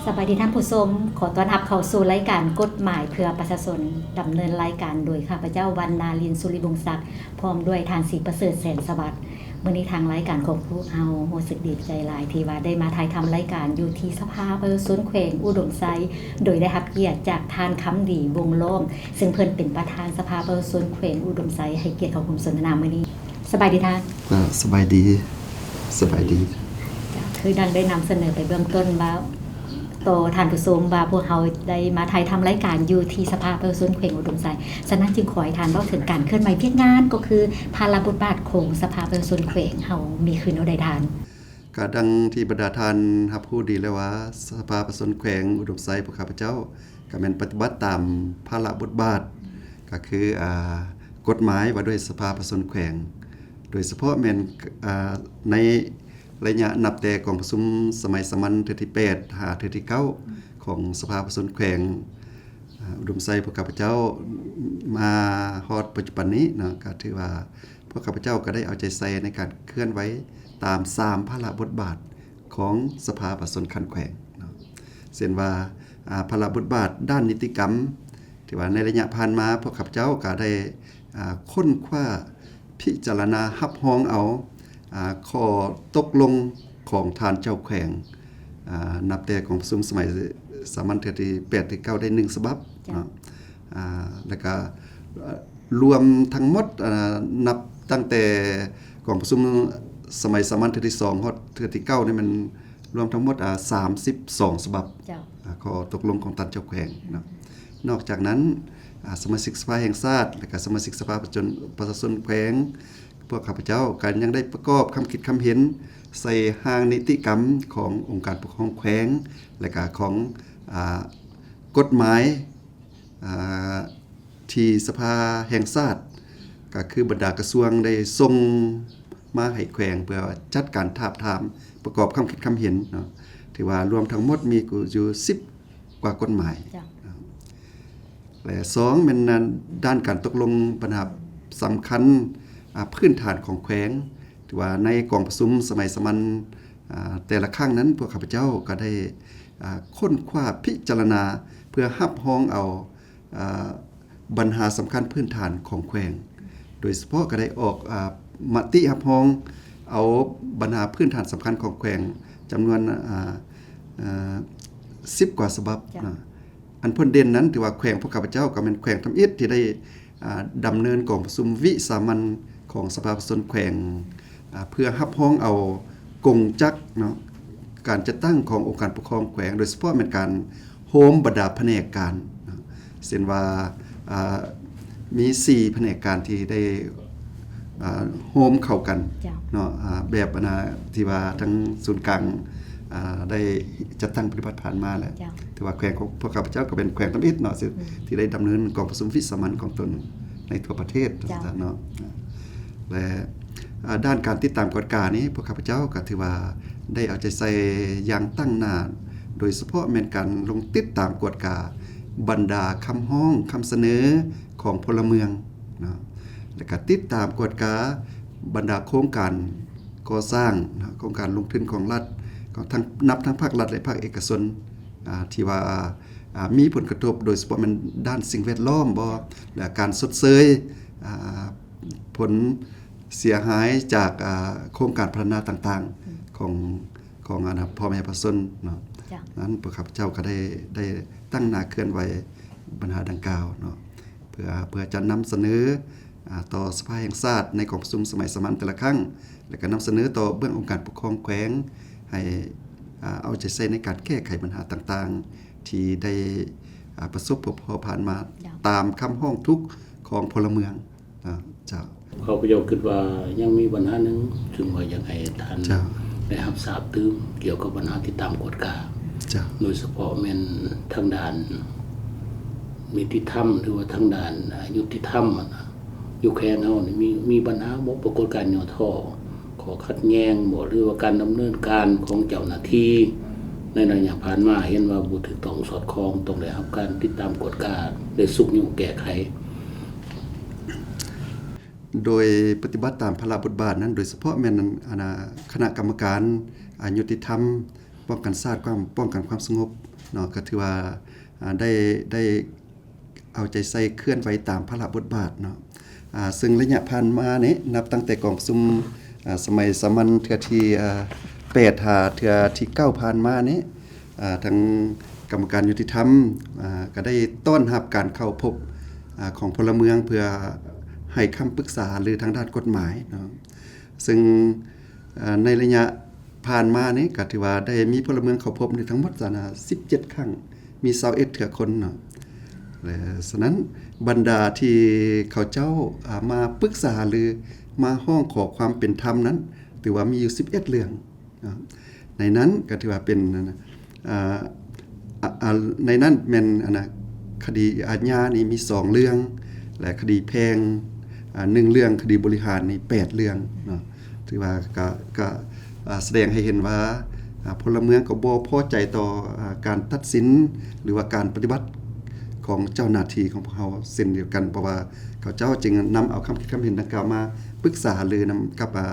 ສະບາຍດີທ່ານຜູ້ຊົມ, ຂໍຕ້ອນຮັບເຂົ້າສູ່ລາຍການກົດໝາຍເພື່ອປະຊາຊົນ, ດຳເນີນລາຍການໂດຍຂ້າພະເຈົ້າ ວັນນາລິນ ສຸລິວົງສັກ ພ້ອມດ້ວຍທ່ານ ສີປະເສີດ ແສນສະຫວັດ. ມື້ນີ້ທາງລາຍການຂອງພວກເຮົາຮູ້ສຶກດີໃຈຫຼາຍ ທີ່ວ່າໄດ້ມາຖ່າຍທຳລາຍການຢູ່ທີ່ສະພາປະຊາຊົນແຂວງອຸດົມໄຊ, ໂດຍໄດ້ຮັບກຽດຈາກທ່ານ ຄຳດີ ວົງລ້ອມ ເຊິ່ງເພິ່ນເປັນປະທານສະພາປະຊາຊົນແຂວງອຸດົມໄຊ ໃຫ້ກຽດເຂົ້າຮ່ວມສົນທະນາມື້ນີ້. ສະບາຍດີທ່ານ. ເຈົ້າ ສະບາຍດີ ສະບາຍດີ. ເຈົ້າ ຄືດັ່ງໄດ້ນຳສະເໜີໄປເບື້ອງຕົ້ນວ່າ ຕໍ່ທ່ານຜູ້ຊົມວ່າ ພວກເຮົາໄດ້ມາຖ່າຍທຳລາຍການຢູ່ທີ່ສະພາປະຊາຊົນແຂວງອຸດົມໄຊ, ສະນັ້ນຈຶ່ງຂໍໃຫ້ທ່ານເວົ້າເຖິງການເຄື່ອນໄຫວວຽກງານ ກໍຄືພາລະບົດບາດຂອງສະພາປະຊາຊົນແຂວງເຮົາມີຄືແນວໃດທ່ານ? ກະດັ່ງທີ່ບັນດາທ່ານຮັບຮູ້ດີແລ້ວວ່າ ສະພາປະຊາຊົນແຂວງອຸດົມໄຊພວກຂ້າພະເຈົ້າ ກະແມ່ນປະຕິບັດຕາມພາລະບົດບາດ ກະຄື ອາ ກົດໝາຍວ່າດ້ວຍສະພາປະຊາຊົນແຂວງ ໂດຍສະເພາະແມ່ນ ອາ ໃນໄລຍະນັບແຕ່ກອງປະຊຸມສະໄໝສາມັນເທື່ອທີແປດ ຫາເທື່ອທີເກົ້າ ຂອງສະພາປະຊາຊົນແຂວງ ອາ ອຸດົມໄຊພວກຂ້າພະເຈົ້າ ມາຮອດປັດຈຸບັນນີ້ເນາະ ກະຖືວ່າພວກຂ້າພະເຈົ້າກະໄດ້ເອົາໃຈໃສ່ໃນການເຄື່ອນໄຫວຕາມສາມພາລະບົດບາດຂອງສະພາປະຊາຊົນຂັ້ນແຂວງເນາະ ເຊັ່ນວ່າ ອາ ພາລະບົດບາດດ້ານນິຕິກຳ ຖືວ່າໃນໄລຍະຜ່ານມາ ພວກຂ້າພະເຈົ້າກະໄດ້ ອາ ຄົ້ນຄວ້າ ພິຈາລະນາຮັບຮອງເອົາ ອາ ຂໍ້ຕົກລົງຂອງທ່ານເຈົ້າແຂວງ ອາ ນັບແຕ່ກອງປະຊຸມສະໄໝສາມັນເທື່ອທີແປດ ທີເກົ້າ ໄດ້ໜຶ່ງສະບັບ ເຈົ້າ ເນາະ ອາ ແລ້ວກະ ອາ ລວມທັງໝົດ ອາ ນັບຕັ້ງແຕ່ກອງປະຊຸມສະໄໝສາມັນເທື່ອທີສອງ ຮອດເທື່ອທີເກົ້ານີ້ ແມ່ນລວມທັງໝົດ ອາ ສາມສິບສອງສະບັບ ເຈົ້າ ອາ ຂໍ້ຕົກລົງຂອງທ່ານເຈົ້າແຂວງເນາະ. ນອກຈາກນັ້ນ ອາ ສະມາຊິກສະພາແຫ່ງຊາດ ແລະກະສະມາຊິກສະພາປະຊາຊົນ ປະຊາຊົນແຂວງ ພວກຂ້າພະເຈົ້າກະຍັງໄດ້ປະກອບຄຳຄິດຄຳເຫັນໃສ່ຮ່າງນິຕິກຳຂອງອົງການປົກຄອງແຂວງ ແລະກະຂອງ ອາ ກົດໝາຍ ອາ ທີ່ສະພາແຫ່ງຊາດ ກະຄືບັນດາກະຊວງໄດ້ສົ່ງມາໃຫ້ແຂວງ ເພື່ອຈັດການທາບທາມປະກອບຄຳຄິດຄຳເຫັນເນາະ ຖືວ່າລວມທັງໝົດມີຢູ່ສິບກວ່າກົດໝາຍ ເຈົ້າ ເນາະ ແລະ ສອງ ແມ່ນດ້ານການຕົກລົງບັນຫາສຳຄັນ ອາ ພື້ນຖານຂອງແຂວງ ຖືວ່າໃນກອງປະຊຸມສະໄໝສາມັນ ອາ ແຕ່ລະຄັ້ງນັ້ນ ພວກຂ້າພະເຈົ້າກະໄດ້ ອາ ຄົ້ນຄວ້າພິຈາລະນາ ເພື່ອຮັບຮອງເອົາ ອາ ບັນຫາສຳຄັນພື້ນຖານຂອງແຂວງ ໂດຍສະເພາະກະໄດ້ອອກ ອາ ມະຕິຮັບຮອງເອົາບັນຫາພື້ນຖານສຳຄັນຂອງແຂວງ ຈຳນວນ ອາ ອາ ສິບກວ່າສະບັບ ເຈົ້າ ນະ. ອັນພົ້ນເດັ່ນນັ້ນ ຖືວ່າແຂວງພວກຂ້າພະເຈົ້າກະແມ່ນແຂວງທຳອິດທີ່ໄດ້ ອາ ດຳເນີນກອງປະຊຸມວິສາມັນຂອງສະພາປະຊາຊົນແຂວງ ອາ ເພື່ອຮັບຮອງເອົາກົງຈັກເນາະ ການຈັດຕັ້ງຂອງອົງການປົກຄອງແຂວງ ໂດຍສະເພາະແມ່ນການໂຮມບັນດາພະແນກການເນາະ ເຊັ່ນວ່າ ອາ ມີສີ່ພະແນກການທີ່ໄດ້ ອາ ໂຮມເຂົ້າກັນ ເຈົ້າ ເນາະ ອາ ແບບອັນນາ ທີ່ວ່າທາງສູນກາງ ອາ ໄດ້ຈັດຕັ້ງປະຕິບັດຜ່ານມາແຫຼະ ເຈົ້າ ຖືວ່າແຂວງຂອງພວກຂ້າພະເຈົ້າກະເປັນແຂວງທຳອິດເນາະ ທີ່ ອືມ ທີ່ໄດ້ດຳເນີນກອງປະຊຸມວິສາມັນຂອງຕົນໃນທົ່ວປະເທດ ເຈົ້າ ວ່າຊັ້ນເນາະ ແລະ ອາ ດ້ານການຕິດຕາມກວດການີ້ ພວກຂ້າພະເຈົ້າກະຖືວ່າໄດ້ເອົາໃຈໃສ່ຢ່າງຕັ້ງໜ້າ ໂດຍສະເພາະແມ່ນການລົງຕິດຕາມກວດກາບັນດາຄຳຮ້ອງຄຳສະເໜີຂອງພົນລະເມືອງເນາະ ແລະກະຕິດຕາມກວດກາບັນດາໂຄງການກໍ່ສ້າງເນາະ ໂຄງການລົງທຶນຂອງລັດ ຂອງທັງ ນັບທັງພາກລັດ ແລະ ພາກເອກະຊົນ ອາ ທີ່ວ່າ ອາ ມີຜົນກະທົບ ໂດຍສະເພາະແມ່ນດ້ານສິ່ງແວດລ້ອມບໍ ແລະ ການຊົດເຊີຍ ອາ ຜົນເສຍຫາຍຈາກ ອາ ໂຄງການພັດທະນາຕ່າງໆ ອືມ ຂອງ ຂອງ ອັນນາ ພໍ່ແມ່ປະຊາຊົນເນາະ ເຈົ້າ ນັ້ນ ພວກຂ້າພະເຈົ້າກະໄດ້ ໄດ້ຕັ້ງໜ້າເຄື່ອນໄຫວບັນຫາດັ່ງກ່າວເນາະ ເພື່ອ ເພື່ອຈະນຳສະເໜີ ອາ ຕໍ່ສະພາແຫ່ງຊາດໃນກອງປະຊຸມສະໄໝສາມັນແຕ່ລະຄັ້ງ ແລະກະນຳສະເໜີຕໍ່ເບື້ອງອົງການປົກຄອງແຂວງ ໃຫ້ ອາ ເອົາໃຈໃສ່ໃນການແກ້ໄຂບັນຫາຕ່າງໆ ທີ່ໄດ້ ອາ ປະສົບພົບພໍ້ຜ່ານມາ ເຈົ້າ ຕາມຄຳຮ້ອງທຸກຂອງພົນລະເມືອງ. ອາ ເຈົ້າ. ຂ້າພະເຈົ້າຄິດວ່າຍັງມີບັນຫາໜຶ່ງ ຊຶ່ງວ່າຢາກໃຫ້ທ່ານ ເຈົ້າ ໄດ້ຮັບຊາບຕື່ມ ກ່ຽວກັບບັນຫາຕິດຕາມກວດກາ ເຈົ້າ ໂດຍສະເພາະແມ່ນທາງດ້ານນິຕິທຳ ຫຼືວ່າທາງດ້ານ ອາ ຍຸຕິທຳຫັ້ນນະ ຢູ່ແຂວງເຮົານີ້ມີ ມີບັນຫາບໍ່? ປາກົດການຫຍໍ້ທໍ້ ຂໍ້ຂັດແຍ່ງບໍ ຫຼືວ່າການດຳເນີນການຂອງເຈົ້າໜ້າທີ່ໃນໄລຍະຜ່ານມາ ເຫັນວ່າບໍ່ຖືກຕ້ອງສອດຄ່ອງ ຕ້ອງໄດ້ຮັບການຕິດຕາມກວດກາ ແລະຊຸກຍູ້ແກ້ໄຂ. ໂດຍປະຕິບັດຕາມພາລະບົດບາດນັ້ນ ໂດຍສະເພາະແມ່ນ ອັນນາ ຄະນະກຳມະການ ອາ ຍຸຕິທຳ ປ້ອງກັນຊາດ ຄວາມ ປ້ອງກັນຄວາມສະຫງົບເນາະ ກໍຖືວ່າ ອາ ໄດ້ ໄດ້ເອົາໃຈໃສ່ເຄື່ອນໄຫວຕາມພາລະບົດບາດເນາະ. ອາ ເຊິ່ງໄລຍະຜ່ານມານີ້ ນັບຕັ້ງແຕ່ກອງປະຊຸມ ອາ ສະໄໝສາມັນເທື່ອທີ ອາ ແປດ ຫາເທື່ອທີເກົ້າຜ່ານມານີ້ ອາ ທາງກຳມະການຍຸຕິທຳ ອາ ກໍໄດ້ຕ້ອນຮັບການເຂົ້າພົບ ອາ ຂອງພົນລະເມືອງ ເພື່ອໃຫ້ຄຳປຶກສາຫາລືທາງດ້ານກົດໝາຍເນາະ. ເຊິ່ງ ອາ ໃນໄລຍະຜ່ານມານີ້ ກໍຖືວ່າໄດ້ມີພົນລະເມືອງເຂົ້າພົບນີ້ທັງໝົດ ອັນນະ ສິບເຈັດຄັ້ງ ມີ ຊາວເອັດ ເທື່ອຄົນເນາະ. ແລະ ສະນັ້ນ ບັນດາທີ່ເຂົາເຈົ້າ ອາ ມາປຶກສາຫາລື ມາຮ້ອງຂໍຄວາມເປັນທຳນັ້ນ ຖືວ່າມີຢູ່ ສິບເອັດ ເລື່ອງເນາະ. ໃນນັ້ນກໍຖືວ່າເປັນ ອາ ອາ ໃນນັ້ນແມ່ນ ອັນນະ ຄະດີອາຍານີ້ມີ ສອງ ເລື່ອງ ແລະ ຄະດີແພ່ງ ອາ ໜຶ່ງ ເລື່ອງ, ຄະດີບໍລິຫານນີ້ ແປດ ເລື່ອງເນາະ. ຖືວ່າກະ ກະ ອາ ສະແດງໃຫ້ເຫັນວ່າ ອາ ພົນລະເມືອງກໍບໍ່ພໍໃຈຕໍ່ ອາ ການຕັດສິນ ຫຼືວ່າການປະຕິບັດຂອງເຈົ້າໜ້າທີ່ຂອງພວກເຮົາເຊັ່ນດຽວກັນ ເພາະວ່າເຂົາເຈົ້າຈຶ່ງນຳເອົາຄຳຄິດຄຳເຫັນດັ່ງກ່າວມາປຶກສາຫາລືນຳກັບ ອາ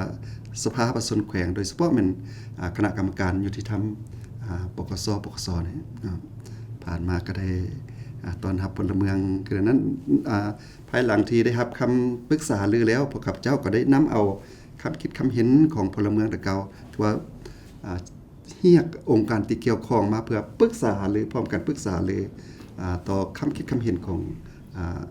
ສະພາປະຊາຊົນແຂວງ ໂດຍສະເພາະແມ່ນ ອາ ຄະນະກຳມະການຍຸຕິທຳ ອາ ປກສ ປກສ ນີ້ເນາະ. ຜ່ານມາກໍໄດ້ ອາ ຕ້ອນຮັບພົນລະເມືອງ ຄືນັ້ນ ອາ ພາຍຫຼັງທີ່ໄດ້ຮັບຄຳປຶກສາຫາລືແລ້ວ ພວກຂ້າພະເຈົ້າກໍໄດ້ນຳເອົາຄຳຄິດຄຳເຫັນຂອງພົນລະເມືອງດັ່ງກ່າວ ຖືວ່າ ອາ ຮຽກອົງການທີ່ກ່ຽວຂ້ອງມາເພື່ອປຶກສາຫາລື ພ້ອມກັນປຶກສາຫາລື ອາ ຕໍ່ຄຳຄິດຄຳເຫັນຂອງ ອາ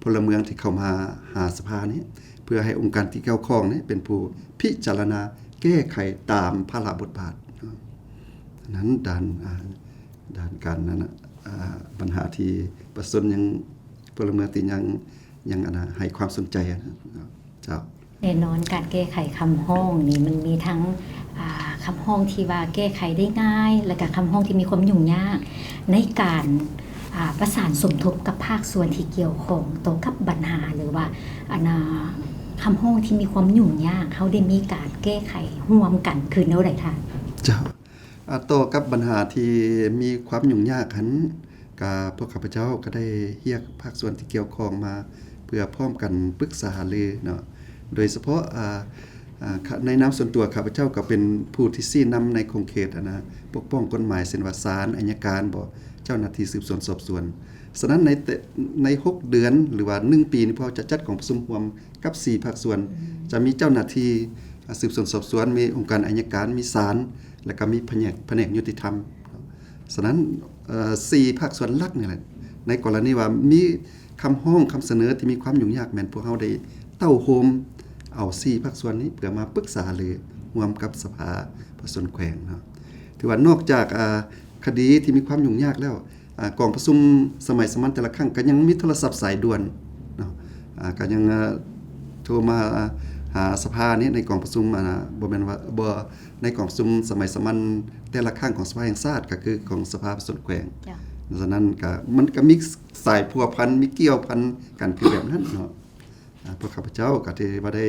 ພົນລະເມືອງທີ່ເຂົ້າມາຫາສະພານີ້ ເພື່ອໃຫ້ອົງການທີ່ກ່ຽວຂ້ອງນີ້ເປັນຜູ້ພິຈາລະນາແກ້ໄຂຕາມພາລະບົດບາດເນາະ. ນັ້ນດ້ານ ອາ ດ້ານການນັ້ນນະ ອາ ບັນຫາທີ່ປະຊາຊົນຍັງ ພົນລະເມືອງທີ່ຍັງ ຍັງ ອັນນະ ໃຫ້ຄວາມສົນໃຈ ອັນນະ ເຈົ້າ. ແນ່ນອນ ການແກ້ໄຂຄຳຮ້ອງນີ້ ມັນມີທັງ ອາ ຄຳຮ້ອງທີ່ວ່າແກ້ໄຂໄດ້ງ່າຍ ແລ້ວກະຄຳຮ້ອງທີ່ມີຄວາມຫຍຸ້ງຍາກ ໃນການ ອາ ປະສານສົມທົບກັບພາກສ່ວນທີ່ກ່ຽວຂ້ອງຕໍ່ກັບບັນຫາ ຫຼືວ່າ ອັນນາ ຄຳຮ້ອງທີ່ມີຄວາມຫຍຸ້ງຍາກ ເຮົາໄດ້ມີການແກ້ໄຂຮ່ວມກັນຄືແນວໃດທ່ານ? ເຈົ້າ. ອາ ຕໍ່ກັບບັນຫາທີ່ມີຄວາມຫຍຸ້ງຍາກຫັ້ນ ກະພວກຂ້າພະເຈົ້າກໍໄດ້ຮຽກພາກສ່ວນທີ່ກ່ຽວຂ້ອງມາ ເພື່ອພ້ອມກັນປຶກສາຫາລືເນາະ. ໂດຍສະເພາະ ອາ ອາ ຂະ ໃນນາມສ່ວນຕົວຂ້າພະເຈົ້າກໍເປັນຜູ້ທີ່ຊີ້ນຳໃນຂົງເຂດ ອັນນະ ປົກປ້ອງກົດໝາຍ ເຊັ່ນວ່າສານ, ໄອຍະການບໍ ເຈົ້າໜ້າທີ່ສືບສວນສອບສວນ. ສະນັ້ນໃນແຕ່ ໃນຫົກເດືອນ ຫຼືວ່າໜຶ່ງປີນີ້ ພວກເຮົາຈະຈັດກອງປະຊຸມຮ່ວມກັບສີ່ພາກສ່ວນ ອືມ ຈະມີເຈົ້າໜ້າທີ່ ອາ ສືບສວນສອບສວນ, ມີອົງການໄອຍະການ, ມີສານ ແລ້ວກໍມີພະແນກ ພະແນກຍຸຕິທຳ. ສະນັ້ນ ເອີ ສີ່ພາກສ່ວນຫຼັກນີ້ແຫຼະ ໃນກໍລະນີວ່າມີຄຳຮ້ອງຄຳສະເໜີທີ່ມີຄວາມຫຍຸ້ງຍາກ ແມ່ນພວກເຮົາໄດ້ເຕົ້າໂຮມເອົາສີ່ພາກສ່ວນນີ້ ເພື່ອມາປຶກສາຫາລືຮ່ວມກັບສະພາປະຊາຊົນແຂວງເນາະ. ຖືວ່ານອກຈາກ ອາ ຄະດີທີ່ມີຄວາມຫຍຸ້ງຍາກແລ້ວ ອາ ກອງປະຊຸມສະໄໝສາມັນແຕ່ລະຄັ້ງ ກໍຍັງມີໂທລະສັບສາຍດ່ວນເນາະ ອາ ກໍຍັງ ອາ ໂທມາຫາສະພານີ້ໃນກອງປະຊຸມ ອາ ບໍ່ແມ່ນວ່າ ບໍ່ ໃນກອງປະຊຸມສະໄໝສາມັນແຕ່ລະຄັ້ງຂອງສະພາແຫ່ງຊາດ ກໍຄືຂອງສະພາປະຊາຊົນແຂວງ. ເຈົ້າ. ສະນັ້ນກໍ ມັນກໍມີສາຍພົວພັນ ມີກ່ຽວພັນກັນຄືແບບນັ້ນເນາະ. ອາ ພວກຂ້າພະເຈົ້າກໍຖືວ່າໄດ້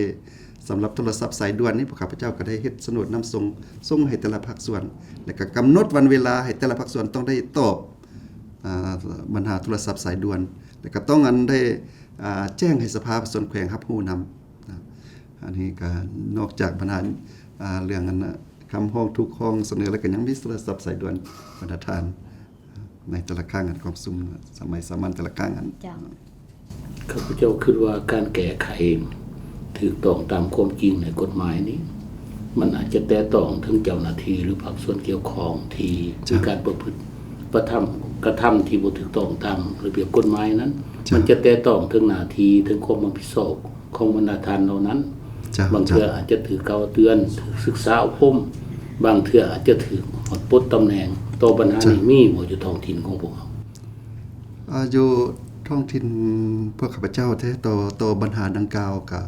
ສຳລັບໂທລະສັບສາຍດ່ວນນີ້ ພວກຂ້າພະເຈົ້າກໍໄດ້ເຮັດສະໜວດນຳສົ່ງ ສົ່ງໃຫ້ແຕ່ລະພາກສ່ວນ ແລ້ວກໍກຳນົດວັນເວລາໃຫ້ແຕ່ລະພາກສ່ວນຕ້ອງໄດ້ຕອບ ອາ ບັນຫາໂທລະສັບສາຍດ່ວນ ແລ້ວກໍຕ້ອງອັນໄດ້ ອາ ແຈ້ງໃຫ້ສະພາປະຊາຊົນແຂວງຮັບຮູ້ນຳ. ອັນນີ້ກໍນອກຈາກບັນຫາ ອາ ເລື່ອງອັນ ຄຳຮ້ອງທຸກຮ້ອງສະເໜີ ແລ້ວກໍຍັງມີໂທລະສັບສາຍດ່ວນບັນດາທ່ານ ໃນແຕ່ລະຄັ້ງ ອັນກອງປະຊຸມສະໄໝສາມັນແຕ່ລະຄັ້ງຫັ້ນ. ເຈົ້າ. ຂ້າພະເຈົ້າຄິດວ່າການແກ້ໄຂຖືກຕ້ອງຕາມຄວາມຈິງໃນກົດໝາຍນີ້ ມັນອາດຈະແຕະຕ້ອງເຖິງເຈົ້າໜ້າທີ່ ຫຼື ພາກສ່ວນກ່ຽວຂ້ອງທີ່ ເຈົ້າ ມີການປະພຶດປະທຳ ກະທຳທີ່ບໍ່ຖືກຕ້ອງຕາມລະບຽບກົດໝາຍນັ້ນ ເຈົ້າ ມັນຈະແຕະຕ້ອງເຖິງໜ້າທີ່ ເຖິງຄວາມຮັບຜິດຊອບຂອງບັນດາທ່ານເຫຼົ່ານັ້ນ. ເຈົ້າ ບາງເທື່ອ ເຈົ້າ ອາດຈະຖືກກ່າວເຕືອນ, ຖືກສຶກສາອົບຮົມ, ບາງເທື່ອອາດຈະຖືກປະປົດຕຳແໜ່ງ. ຕໍ່ບັນຫານີ້ ເຈົ້າ ມີບໍ່ຢູ່ທ້ອງຖິ່ນຂອງພວກເຮົາ? ອາ ຢູ່ທ້ອງຖິ່ນພວກຂ້າພະເຈົ້າແທ້ ຕໍ່ ຕໍ່ບັນຫາດັ່ງກ່າວ ກະ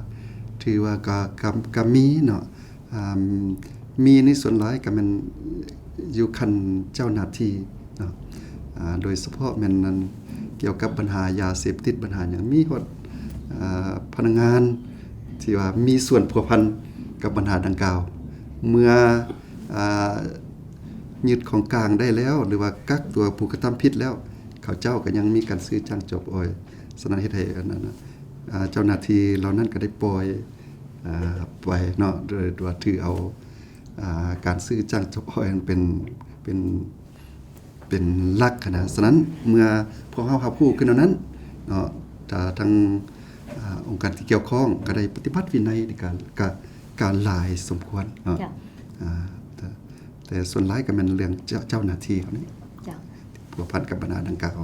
ຖືວ່າກະ ກະ ກະມີເນາະ. ອາ ມີໃນສ່ວນຫຼາຍກະແມ່ນຢູ່ຂັ້ນເຈົ້າໜ້າທີ່ເນາະ ອາ ໂດຍສະເພາະແມ່ນນັ້ນ ກ່ຽວກັບບັນຫາຢາເສບຕິດ ບັນຫາຫຍັງ ມີຮອດ ອາ ພະນັກງານທີ່ວ່າມີສ່ວນພົວພັນກັບບັນຫາດັ່ງກ່າວ ເມື່ອ ອາ ຍຶດຂອງກາງໄດ້ແລ້ວ ຫຼືວ່າກັກຕົວຜູ້ກະທຳຜິດແລ້ວ ເຂົາເຈົ້າກໍຍັງມີການຊື້ຈ້າງຈອບອອຍ. ສະນັ້ນເຮັດໃຫ້ອັນນັ້ນ ອາ ເຈົ້າໜ້າທີ່ເຫຼົ່ານັ້ນກໍໄດ້ປ່ອຍ ອາ ໄປເນາະ ໂດຍວ່າຖືເອົາ ອ່າ ການຊື້ຈ້າງຈັບອອຍນັ້ນເປັນ ເປັນ ເປັນຫຼັກຫັ້ນນະ. ສະນັ້ນເມື່ອພວກເຮົາຮັບຮູ້ຂຶ້ນແນວນັ້ນເນາະ ທາງ ອ່າ ອົງການທີ່ກ່ຽວຂ້ອງກໍໄດ້ປະຕິບັດວິໄນໃນການ ກະ ກະຫຼາຍສົມຄວນເນາະ. ເຈົ້າ. ອ່າ ແຕ່ ແຕ່ສ່ວນຫຼາຍກໍແມ່ນເລື່ອງເຈົ້າ ເຈົ້າໜ້າທີ່ເຮົານີ້ ເຈົ້າ ພົວພັນກັບບັນຫາດັ່ງກ່າວ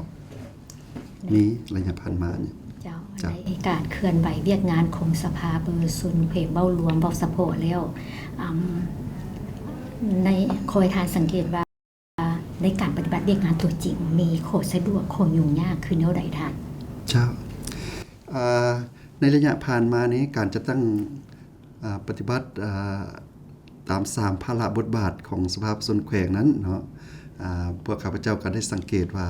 ມີໄລຍະຜ່ານມານີ້. ເຈົ້າ. ເຈົ້າ. ໃນການເຄື່ອນໄຫວວຽກງານຂອງສະພາປະຊາຊົນແຂວງ ເວົ້າລວມ ເວົ້າສະເພາະແລ້ວ ອຳ ໃນ ຂໍໃຫ້ທ່ານສັງເກດວ່າ ໃນການປະຕິບັດວຽກງານຕົວຈິງ ມີຂໍ້ສະດວກ ຂໍ້ຫຍຸ້ງຍາກຄືແນວໃດທ່ານ? ເຈົ້າ. ອ່າ ໃນໄລຍະຜ່ານມານີ້ ການຈັດຕັ້ງ ອ່າ ປະຕິບັດ ອ່າ ຕາມສາມພາລະບົດບາດຂອງສະພາປະຊາຊົນແຂວງນັ້ນເນາະ ອ່າ ພວກຂ້າພະເຈົ້າກໍໄດ້ສັງເກດວ່າ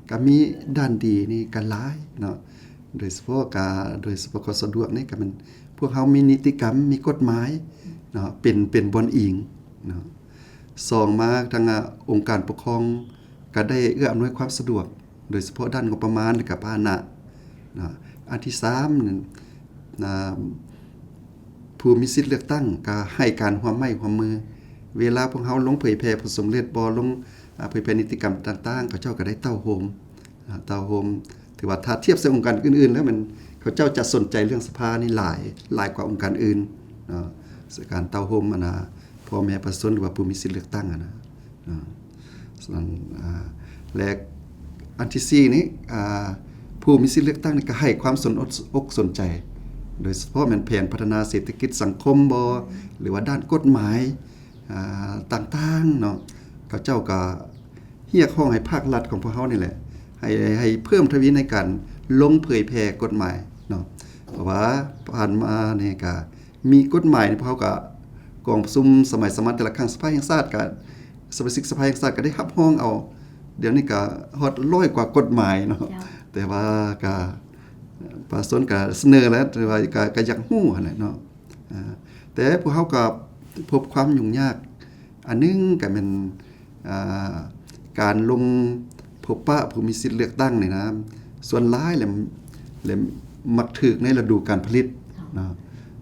ກໍມີດ້ານດີນີ້ກໍຫຼາຍເນາະ ໂດຍສະເພາະກະ ໂດຍສະເພາະຂໍ້ສະດວກນີ້ກໍແມ່ນ ພວກເຮົາມີນິຕິກຳ ມີກົດໝາຍເນາະ ເປັນ ເປັນບ່ອນອີງເນາະ. ສອງມາທາງ ອາ ອົງການປົກຄອງກໍໄດ້ເອື້ອອຳນວຍຄວາມສະດວກ ໂດຍສະເພາະດ້ານງົບປະມານ ແລະ ກະພາຫະນະເນາະ. ອັນທີສາມ ອາ ຜູ້ມີສິດເລືອກຕັ້ງກໍໃຫ້ການຮ່ວມໄມ້ຮ່ວມມື ເວລາພວກເຮົາລົງເຜີຍແຜ່ຜົນສຳເລັດບໍ ລົງ ອາ ເຜີຍແຜ່ນິຕິກຳຕ່າງໆ ເຂົາເຈົ້າກໍໄດ້ເຕົ້າໂຮມ ອາ ເຕົ້າໂຮມ ຖືວ່າຖ້າທຽບໃສ່ອົງການອື່ນໆ ແລ້ວແມ່ນເຂົາເຈົ້າຈະສົນໃຈເລື່ອງສະພານີ້ຫຼາຍ ຫຼາຍກວ່າອົງການອື່ນເນາະ ການເຕົ້າໂຮມ ອັນນ່າ ພໍ່ແມ່ປະຊາຊົນ ຫຼືວ່າຜູ້ມີສິດເລືອກຕັ້ງຫັ້ນນະເນາະ. ສະນັ້ນ ອາ ແລະ ອັນທີສີ່ນີ້ ອາ ຜູ້ມີສິດເລືອກຕັ້ງນີ້ກໍໃຫ້ຄວາມສົນອົກສົນໃຈ ໂດຍສະເພາະແມ່ນແຜນພັດທະນາເສດຖະກິດສັງຄົມບໍ ຫຼືວ່າດ້ານກົດໝາຍ ອາ ຕ່າງໆເນາະ ເຂົາເຈົ້າກໍຮຽກຮ້ອງໃຫ້ພາກລັດຂອງພວກເຮົານີ້ແຫຼະ ໃຫ້ ໃຫ້ເພີ່ມທະວີໃນການລົງເຜີຍແຜ່ກົດໝາຍເນາະ. ເພາະວ່າຜ່ານມານີ້ກໍມີກົດໝາຍ ພວກເຮົາກໍ ກອງປະຊຸມສະໄໝສາມັນແຕ່ລະຄັ້ງ ສະພາແຫ່ງຊາດກໍ ສະມາຊິກສະພາແຫ່ງຊາດກໍໄດ້ຮັບຮອງເອົາ ດຽວນີ້ກໍຮອດຮ້ອຍກວ່າກົດໝາຍເນາະ. ເຈົ້າ. ແຕ່ວ່າກໍ ປະຊາຊົນກໍສະເໜີແລ້ວ ແຕ່ວ່າກໍ ກໍຢາກຮູ້ຫັ້ນແຫຼະເນາະ. ອາ ແຕ່ພວກເຮົາກໍພົບຄວາມຫຍຸ້ງຍາກອັນໜຶ່ງ ກໍແມ່ນ ອາ ການລົງພົບປະຜູ້ມີສິດເລືອກຕັ້ງນີ້ນະ ສ່ວນຫຼາຍແລ້ວ ແລ້ວມັກຖືກໃນລະດູການຜະລິດເນາະ.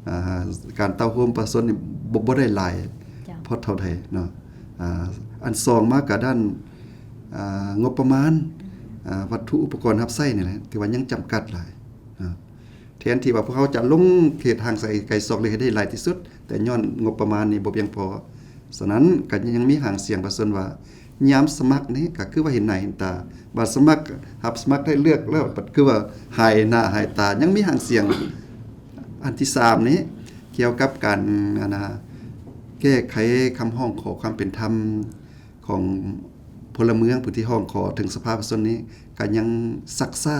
ອາ ການເຕົ້າໂຮມປະຊາຊົນນີ້ ບໍ່ ບໍ່ໄດ້ຫຼາຍ ເຈົ້າ ພໍເທົ່າໃດເນາະ. ອາ ອັນສອງມາກໍດ້ານ ອາ ງົບປະມານ ອາ ວັດຖຸອຸປະກອນຮັບໃຊ້ນີ້ແຫຼະ ທີ່ວ່າຍັງຈຳກັດຫຼາຍເນາະ. ແທນທີ່ວ່າພວກເຮົາຈະລົງເຂດຫ່າງໄກ ໄກຊອກຫຼີກໃຫ້ໄດ້ຫຼາຍທີ່ສຸດ ແຕ່ຍ້ອນງົບປະມານນີ້ບໍ່ພຽງພໍ. ສະນັ້ນກໍຍັງມີຫາງສຽງປະຊາຊົນວ່າ ຍາມສະໝັກນີ້ກໍຄືວ່າເຫັນໜ້າເຫັນຕາ ບາດສະໝັກ ຮັບສະໝັກໄດ້ເລືອກແລ້ວ ບາດຄືວ່າຫາຍໜ້າຫາຍຕາ. ຍັງມີຫາງສຽງອັນທີສາມນີ້ ກ່ຽວກັບການ ອັນນ່າ ແກ້ໄຂຄຳຮ້ອງຂໍຄວາມເປັນທຳຂອງພົນລະເມືອງ ຜູ້ທີ່ຮ້ອງຂໍເຖິງສະພາປະຊາຊົນນີ້ ກໍຍັງຊັກຊ້າ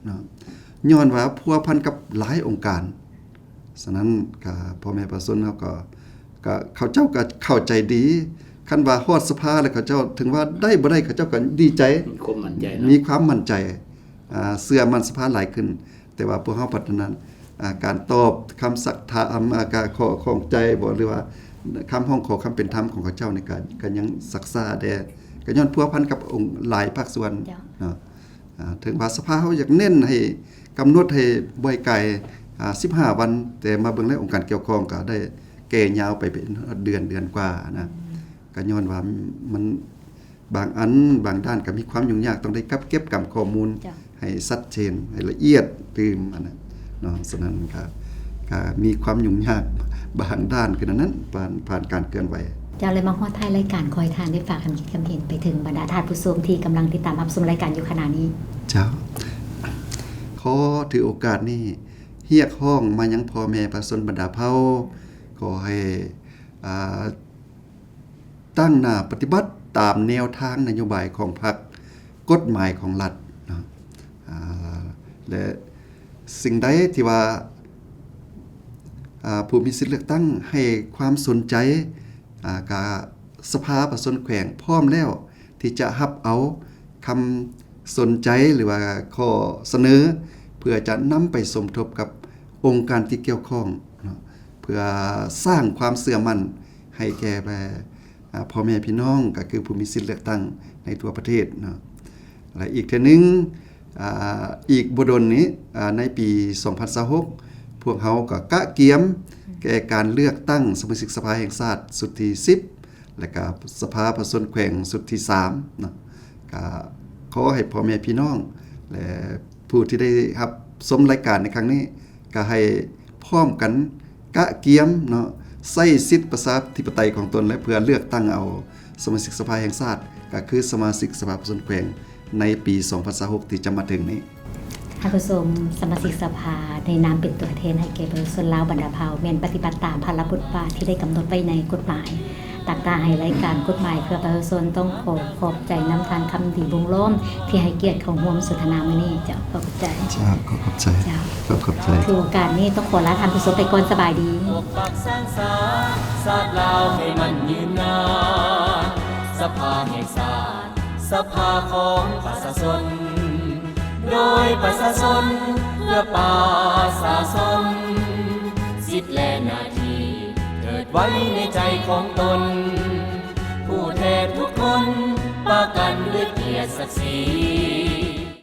ເນາະ ຍ້ອນວ່າພົວພັນກັບຫຼາຍອົງການ. ສະນັ້ນກະພໍ່ແມ່ປະຊາຊົນເຮົາກໍ ກະເຂົາເຈົ້າກໍເຂົ້າໃຈດີ ຄັນວ່າຮອດສະພາແລ້ວ ເຂົາເຈົ້າເຖິງວ່າໄດ້ບໍ່ໄດ້ ເຂົາເຈົ້າກໍດີໃຈ ມີຄວາມໝັ້ນໃຈເນາະ ມີຄວາມໝັ້ນໃຈ ອ່າ ເຊື່ອໝັ້ນສະພາຫຼາຍຂຶ້ນ. ແຕ່ວ່າພວກເຮົາພັດທະນາ ອ່າ ການຕອບຄຳຊັກຖາມ ອ່າ ການຂໍ້ຂ້ອງໃຈບໍ ຫຼືວ່າຄຳຮ້ອງຂໍຄຳເປັນທຳຂອງເຂົາເຈົ້ານີ້ ກະ ກະຍັງຊັກຊ້າແດ່ ກະຍ້ອນພົວພັນກັບອົງ ຫຼາຍພາກສ່ວນ ເຈົ້າ ເນາະ. ອ່າ ເຖິງວ່າສະພາເຮົາຢາກເນັ້ນໃຫ້ກຳນົດໃຫ້ບໍ່ໃຫ້ກາຍ ອ່າ ສິບຫ້າວັນ ແຕ່ມາເບິ່ງແລ້ວອົງການກ່ຽວຂ້ອງກໍໄດ້ແກ່ຍາວໄປເປັນເດືອນ ເດືອນກວ່ານະ ກໍຍ້ອນວ່າມັນ ບາງອັນບາງດ້ານກໍມີຄວາມຫຍຸ້ງຍາກ ຕ້ອງໄດ້ກັບເກັບກຳຂໍ້ມູນ ເຈົ້າ ໃຫ້ຊັດເຈນ ໃຫ້ລະອຽດຕື່ມ ອັນນັ້ນເນາະ. ສະນັ້ນກໍ ກໍມີຄວາມຫຍຸ້ງຍາກບາງດ້ານ ຄືນັ້ນ ຜ່ານ ຜ່ານການເຄື່ອນໄຫວ. ເຈົ້າ ແລະ ມາຮອດທ້າຍລາຍການ ຂໍໃຫ້ທ່ານໄດ້ຝາກຄຳຄິດຄຳເຫັນໄປເຖິງບັນດາທ່ານຜູ້ຊົມທີ່ກຳລັງຕິດຕາມຮັບຊົມລາຍການຢູ່ຂະນະນີ້. ເຈົ້າ ຂໍຖືໂອກາດນີ້ຮຽກຮ້ອງມາຍັງພໍ່ແມ່ປະຊາຊົນບັນດາເຜົ່າ ຂໍໃຫ້ ອ່າ ຕັ້ງໜ້າປະຕິບັດຕາມແນວທາງນະໂຍບາຍຂອງພັກ ກົດໝາຍຂອງລັດເນາະ ອ່າ ແລະ ສິ່ງໃດທີ່ວ່າ ອ່າ ຜູ້ມີສິດເລືອກຕັ້ງໃຫ້ຄວາມສົນໃຈ ອ່າ ກະສະພາປະຊາຊົນແຂວງພ້ອມແລ້ວທີ່ຈະຮັບເອົາຄຳສົນໃຈ ຫຼືວ່າຂໍ້ສະເໜີ ເພື່ອຈະນຳໄປສົມທົບກັບອົງການທີ່ກ່ຽວຂ້ອງເນາະ ເພື່ອສ້າງຄວາມເຊື່ອໝັ້ນໃຫ້ແກ່ ອາ ພໍ່ແມ່ພີ່ນ້ອງ ກໍຄືຜູ້ມີສິດເລືອກຕັ້ງໃນທົ່ວປະເທດເນາະ. ແລະ ອີກເທື່ອໜຶ່ງ ອາ ອີກບໍ່ດົນນີ້ ອາ ໃນປີສອງພັນຊາວຫົກ ພວກເຮົາກໍກະກຽມ ແກ່ການເລືອກຕັ້ງສະມາຊິກສະພາແຫ່ງຊາດຊຸດທີສິບ ແລະກະສະພາປະຊາຊົນແຂວງຊຸດທີສາມເນາະ. ກະຂໍໃຫ້ພໍ່ແມ່ພີ່ນ້ອງ ແລະຜູ້ທີ່ໄດ້ຮັບຊົມລາຍການໃນຄັ້ງນີ້ ກະໃຫ້ພ້ອມກັນກະກຽມເນາະ ໃຊ້ສິດປະຊາທິປະໄຕຂອງຕົນ ແລະເພື່ອເລືອກຕັ້ງເອົາສະມາຊິກສະພາແຫ່ງຊາດ ກະຄືສະມາຊິກສະພາປະຊາຊົນແຂວງ ໃນປີສອງພັນຊາວຫົກທີ່ຈະມາເຖິງນີ້. ທ່ານຜູ້ຊົມ, ສະມາຊິກສະພາໃນນາມເປັນຕົວແທນໃຫ້ແກ່ປະຊາຊົນລາວບັນດາເຜົ່າ ແມ່ນປະຕິບັດຕາມພາລະບົດບາດທີ່ໄດ້ກຳນົດໄວ້ໃນກົດໝາຍ. ຕາມຕາໃຫ້ລາຍການກົດໝາຍເພື່ອປະຊາຊົນ ຕ້ອງຂໍຂອບໃຈນຳທ່ານຄຳດີ ວົງລ້ອມ ທີ່ໃຫ້ກຽດເຂົ້າຮ່ວມສົນທະນາມື້ນີ້. ເຈົ້າ ຂໍຂອບໃຈ. ເຈົ້າ ຂໍຂອບໃຈ. ເຈົ້າ ຂໍຂອບໃຈ. ຖືໂອກາດນີ້ຕ້ອງຂໍລາທ່ານຜູ້ຊົມໄປກ່ອນ. ສະບາຍດີ. ປົກປັກສ້າງສານຊາດລາວໃຫ້ມັນຍືນນານ. ສະພາແຫ່ງຊາດ ສະພາຂອງປະຊາຊົນ ໂດຍປະຊາຊົນ ເພື່ອປະຊາຊົນ. ສິດ ແລະ ໜ້າທີ່ເກີດໄວ້ໃນໃຈຂອງຕົນ. ຜູ້ແທນທຸກຄົນປະກັນດ້ວຍກຽດສັກສີ.